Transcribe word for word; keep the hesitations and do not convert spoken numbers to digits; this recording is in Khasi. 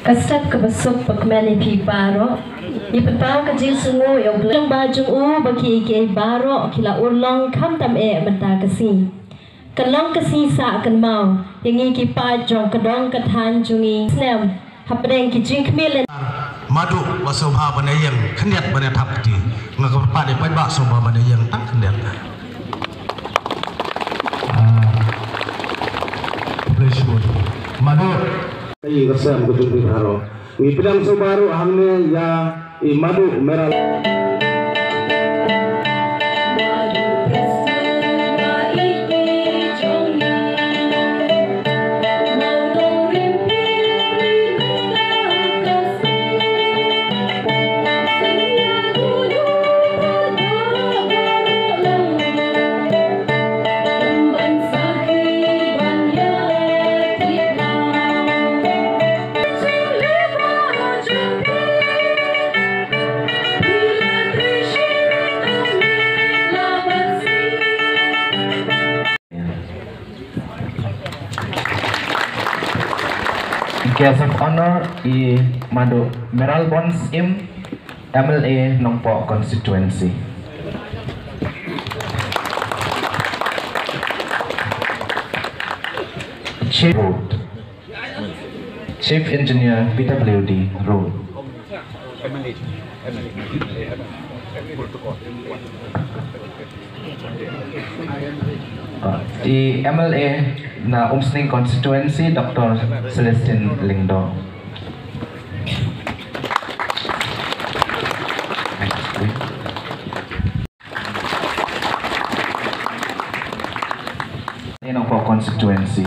Ka step kaba suk ba kmen ïa phi baroh. Ngi pynpaw ka jingsngewnguh ïa U Blei. Long ba jong u ba kiei kiei baroh ki la urlong khamtam eh mynta ka sngi. Kan long ka sngi sah kynmaw ïa ngi ki paid jong ka dong ka thaiñ jong ngi snem hapdeng ki jingkhmih lynti. Madu ba sngewbha ban ïeng khyndiat ban ïa thap kti. Nga ka pat ïa paid ba sngewbha ban ïeng tang khyndiat. Ah, please, Madu. Ka ïing ka sem ka jong phi baroh. Ngi pdiang sngewbha ruh hangne ïa i Madu Meral. Guest of Honor i Madu Meral Bons Im, M L A Nongpoh Constituency. Chief Road. Chief Engineer P W D Road. I M L A na Umsning Constituency, Doctor Celestine Lyngdoh. Nongpoh Constituency.